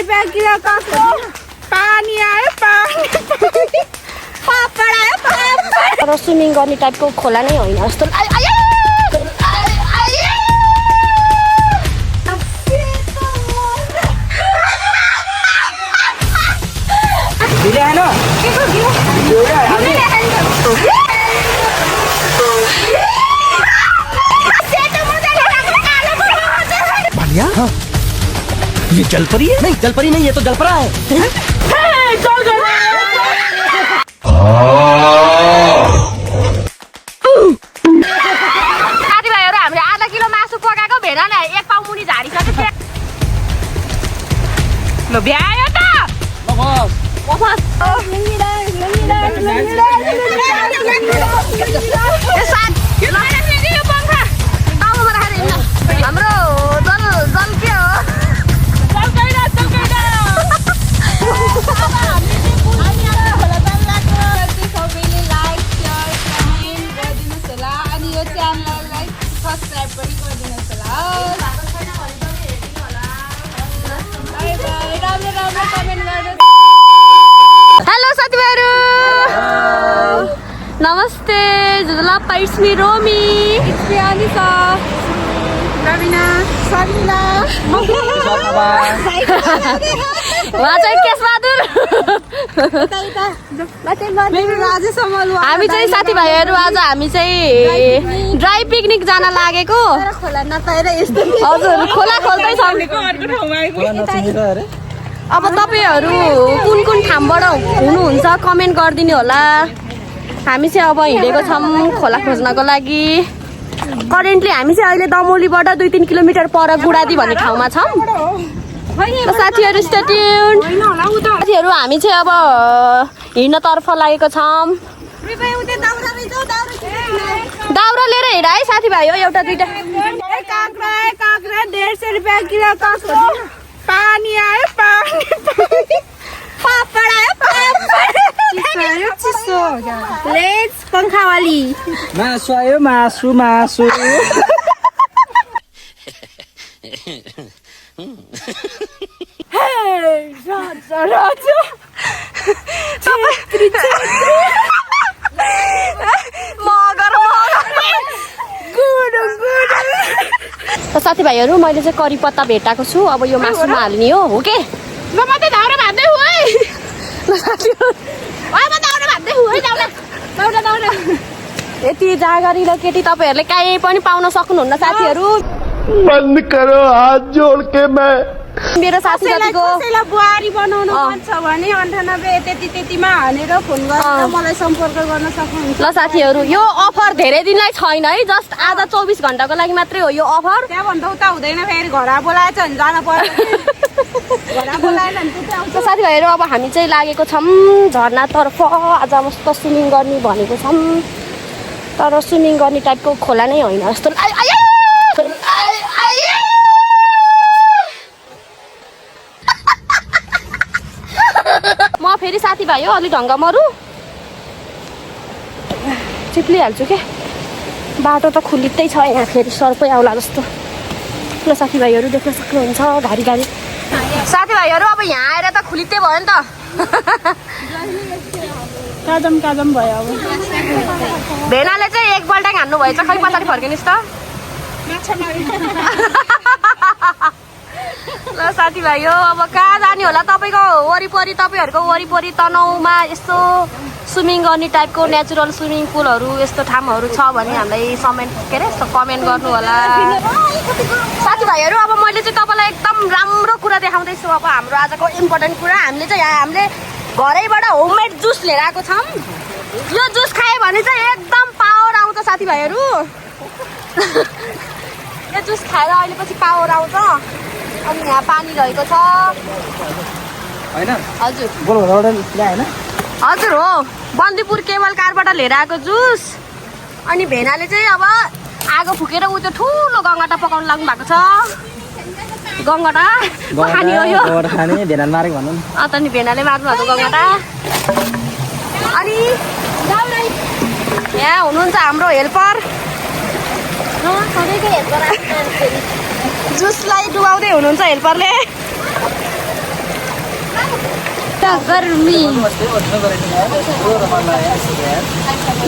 रुपियाँ किलो कसको पानी आयो पानी पापड आयो पापड। तर स्विमिङ गर्ने टाइपको खोला नै होइन जस्तो ये जलपरी है? नहीं जलपरी नहीं, ये तो जलपरा है। साथीभाइहरू हामीले आधा किलो मासु पकाएको भेडा नै एक पाउ मुनि झारिसक्यो। ल भ्यायो त हाम्रो जल जल के हो हेलो साथीभाइहरू नमस्ते जुजुला इट्स मी रोमी इट्स मी अनिसा रविना सलिना उहाँ चाहिँ केशबहादुर हामी चाहिँ साथीभाइहरू आज हामी चाहिँ ड्राई पिकनिक जान लागेको हजुर खोला खोल्दैछौँ। अब तपाईँहरू कुन कुन ठाउँबाट हुनुहुन्छ कमेन्ट गरिदिनु होला। हामी चाहिँ अब हिँडेको छौँ खोला खोज्नको लागि। करेन्टली हामी चाहिँ अहिले दमौलीबाट 2-3 किलोमिटर पर गुडादी भन्ने ठाउँमा छौँ। साथीहरू स्टे ट्युन। साथीहरू हामी चाहिँ अब हिँड्नतर्फ लागेको छौँ। दाउरा लिएर हिँड है साथीभाइ हो एउटा दुईटा। काँक्रा 150 रुपियाँ किलो कसको पानी आयो पानी पापड आयो पापड चिसो लेट्स पंखावाली मासु आयो मासु मासु। साथीभाइहरू मैले चाहिँ करी पत्ता भेटाएको छु। अब यो मासुमा हाल्ने हो के ल म त दाउरा भाँदै हु है ल साथीहरू म दाउरा भाँदै हु है दाउरा दाउरा यति जागरी र केटी तपाईँहरूले काहीँ पनि पाउन सक्नुहुन्न साथीहरू। बंद करो हाथ जोड़ के मैं मेरो साथी साथीको कसैलाई बुहारी बनाउनु मन छ भने 98 त्यतिमा हानेर फोन गरेर मलाई सम्पर्क गर्न सक्नुहुन्छ। ल साथीहरू यो अफर धेरै दिनलाई छैन है, जस्ट आज 24 घण्टाको लागि मात्रै हो यो अफर। त्यहाँभन्दा उता हुँदैन, फेरि घर बोलाएछ भने जान पर्यो। घर बोलाएन भने चाहिँ आउँछ। साथीभाइहरू अब हामी चाहिँ लागेको छौँ झरनातर्फ। आज मस्त स्विमिङ गर्ने भनेको छौँ, तर स्विमिङ गर्ने टाइपको खोला नै होइन जस्तो। म फेरि साथीभाइ हो अलि ढङ्ग मरु चिप्लिहाल्छु के। बाटो त खुलिँदै छ यहाँ, फेरि सर्पै आउला जस्तो। ल साथीभाइहरू देख्न सक्नुहुन्छ घारी घारी। साथीभाइहरू अब यहाँ आएर त खुलिँदै भयो नि त। काजम भयो अब। भेनाले चाहिँ एकपल्ट हान्नु भएछ, खै पछाडि फर्किनुहोस् त। ल साथीभाइ हो अब कहाँ जाने होला तपाईँको वरिपरि, तपाईँहरूको वरिपरि तनहुमा यस्तो स्विमिङ गर्ने टाइपको नेचुरल स्विमिङ पुलहरू यस्तो ठाउँहरू छ भने हामीलाई कमेन्ट गर्नु होला साथीभाइहरू। अब मैले चाहिँ तपाईँलाई एकदम राम्रो कुरा देखाउँदैछु। अब हाम्रो आजको इम्पोर्टेन्ट कुरा, हामीले चाहिँ यहाँ हामीले घरैबाट होममेड जुस लिएर आएको छौँ। यो जुस खायो भने चाहिँ एकदम पावर आउँछ साथीभाइहरू। यो जुस खाएर अहिले पछि पावर आउँछ। अनि यहाँ पानी रहेको छ हैन? हजुर हैन? हजुर हो, बन्दीपुर केबल कारबाट लिएर आएको जुस। अनि भेनाले चाहिँ अब आगो फुकेर उ त्यो ठुलो गङ्गटा पकाउनु लाग्नु भएको छ। गङ्गटा खाने हो यो, खाने भेना मारेको भन्नु नि। त नि भेनाले मार्नु भएको गङ्गटा। अनि यहाँ हुनुहुन्छ हाम्रो हेल्पर, जुसलाई डुबाउँदै हुनुहुन्छ हेल्परले। गर्मी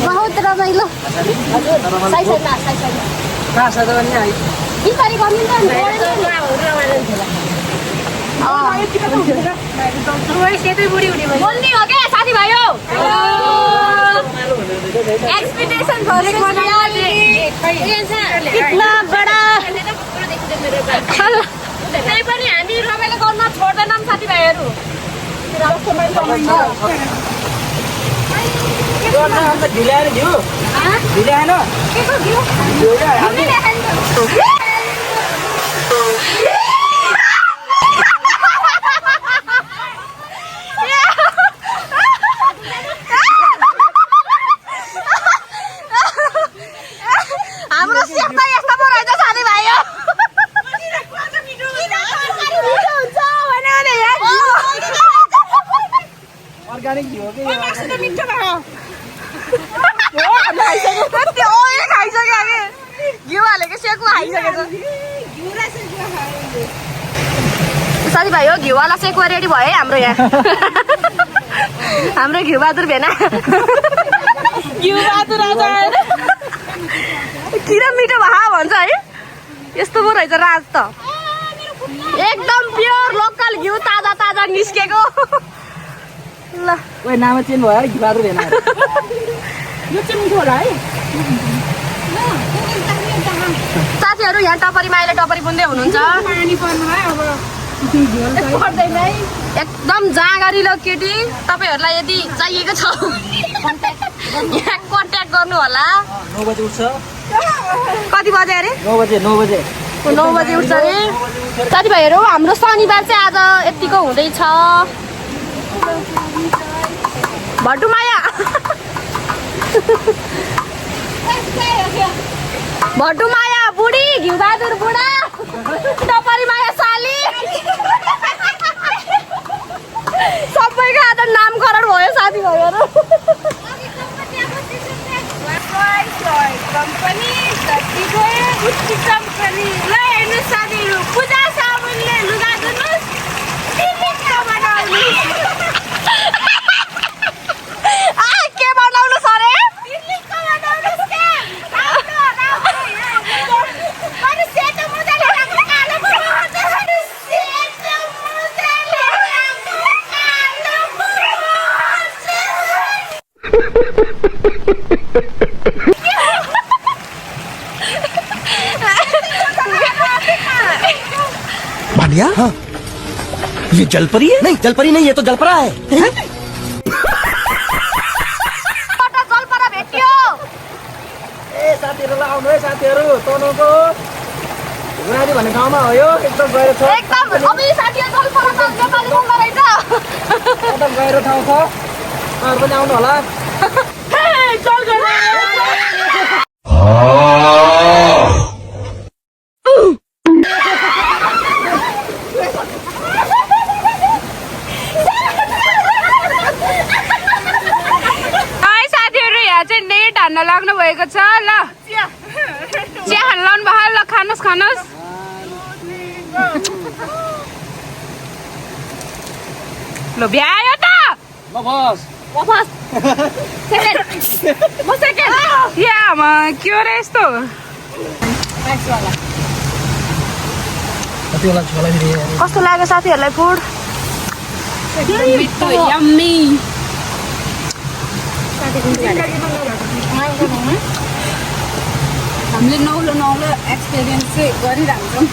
बहुत रमाइलो बिस्तारै गर्नु बोल्ने हो क्या साथीभाइ हो एक्सपेक्टेसन कितना बडा त्यही पनि हामी रमाइलो गर्न छोड्दैनौँ साथीभाइहरू हाम्रो सेप त यस्तो पो रहेछ साथीभाइ हो अर्ग्यानिक घिउ हो कि खाइसक्यो कि घिउ हालेको सेकु खाइसकेको साथीभाइ हो घिउवाला सेकुवा रेडी भयो है हाम्रो यहाँ हाम्रो घिउ बहादुर भेना घिउ बहादुर किन मिठो भा भन्छ है यस्तो पो रहेछ राज त एकदम प्योर लोकल घिउ ताजा ताजा निस्केको ल ओइ नाम चेन्ज भयो घिउ बहादुर भेना यो चाहिँ मिठो होला है साथीहरू यहाँ टपरीमा अहिले टपरी बुन्दै हुनुहुन्छ पानी पर्नु है अब पर्दैन है एकदम जाँगरिलो केटी तपाईँहरूलाई यदि चाहिएको छ यहाँ कन्ट्याक्ट गर्नु होला 9 बजे उठ्छ कति बजे अरे 9 बजे 9 बजे 9 बजे उठ्छ अरे साथीभाइहरू हाम्रो शनिबार चाहिँ आज यतिको हुँदैछ भट्टुमाया भट्टुमाया बुढी घिउ बहादुर बुढा टपरी माया साली सबैको आज नामकरण भयो साथीभाइहरू कम्पनी कम्पनी ल हेर्नु साथीहरू पूजा साबुनले लुगा धुनुहोस् के बनाउनु सरे भानिया हाँ ये जलपरी है नहीं जलपरी नहीं ये तो जलपरा है जलपरा भेट्यो ए साथीहरुलाई आउनु है साथीहरु तनहुको गुराडी भन्ने ठाउँमा हो यो एकदम गहिरो छ एकदम अबि साथीहरु जलपरा त नेपाली बोल्दो रहेछ एकदम गहिरो ठाउँ छ तपाईहरु पनि आउनु होला चल गयो हान्न लाग्नु भएको छ ल चिया खान लाउनु भयो ल खानुहोस् खानुहोस् ल भ्यायो त म बस म सेकेन्ड यामा के हो र यस्तो कस्तो लाग्यो साथीहरूलाई फुड यम्मी हामीले नौलो नौलो एक्सपिरियन्स चाहिँ गरिरहन्छौँ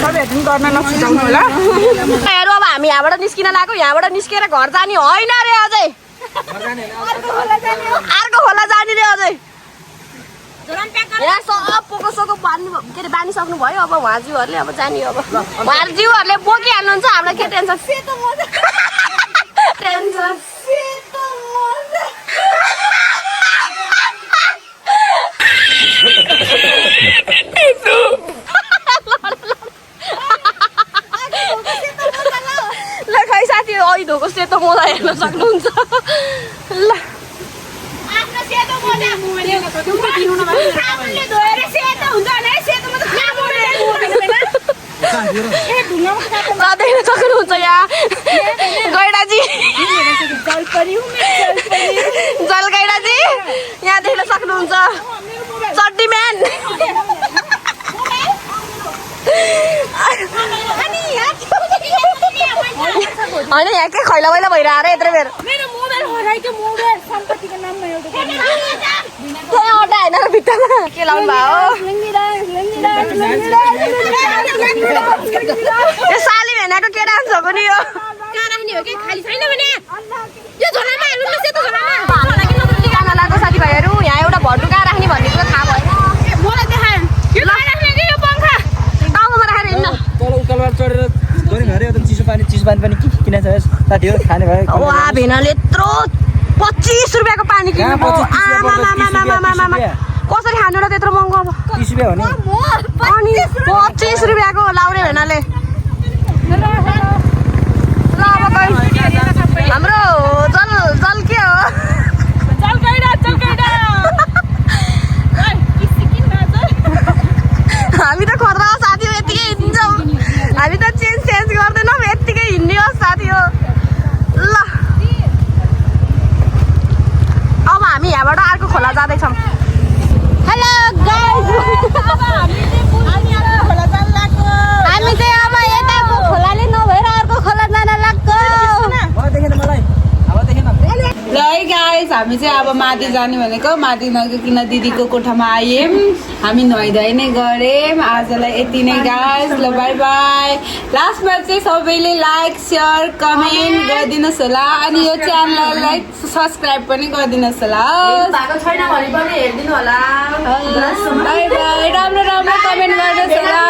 तपाईँहरू पनि गर्न नछुटाउनु होला हेरौँ अब हामी यहाँबाट निस्किन लाग्यो यहाँबाट निस्केर घर जाने होइन रे अझै अर्को खोला जाने रे अझै यहाँ सब पोको सोको बानी के अरे बानिसक्नु भयो अब उहाँज्यूहरूले अब जाने अब उहाँज्यूहरूले बोकिहाल्नुहुन्छ हामीलाई के टेन्सन टेन्सन ल खै साथी अघि धोको सेतो मोजा हेर्न सक्नुहुन्छ ल देख्न सक्नुहुन्छ यहाँ जलगैडाजी यहाँ देख्न सक्नुहुन्छ चड्डी म्यान होइन यहाँ के खैला मैला भइरहेको यत्रो बेर अड्डा होइन भित्तामा के लाउनु भयो यो साली भेनाको के डान्स हो पनि यो गाना लाग्दो साथीभाइहरू यहाँ एउटा भट्टु कहाँ राख्ने भन्ने कुरा थाहा भएन टाउकोमा राखेर हिँड्न तल उकालबाट चढेर गऱ्यो भने एकदम चिसो पानी पनि किन छ साथी हो खाने भयो वा भेनाले यत्रो 25 रुपियाँको पानी किन्नु कसरी खानु र त्यत्रो महँगो अब 30 रुपियाँ हो नि अनि 25 रुपियाँको लाउने भेनाले ल अब हाम्रो जल के हो हामी त खर्दा साथी हो यतिकै हिँड्छौँ हामी त चेन्ज गर्दैनौँ यतिकै हिँड्ने हो साथी हो ल अब हामी यहाँबाट अर्को खोला जाँदैछौँ हेलो गाइज हामी चाहिँ अब यताको खोलाले नभएर अर्को खोला जान लाग्छ ल है गाइस हामी चाहिँ अब माथि जाने भनेको माथि नगइकन दिदीको कोठामा आयौँ हामी नुहाइधुवाइ नै गऱ्यौँ आजलाई यति नै गाइस ल बाई बाई लास्टमा चाहिँ सबैले लाइक सेयर कमेन्ट गरिदिनुहोस् होला अनि यो च्यानललाई लाइक सब्सक्राइब पनि गरिदिनुहोस् होला छैन भने पनि हेरिदिनु होला बाई बाई राम्रो कमेन्ट गर्नुहोस् होला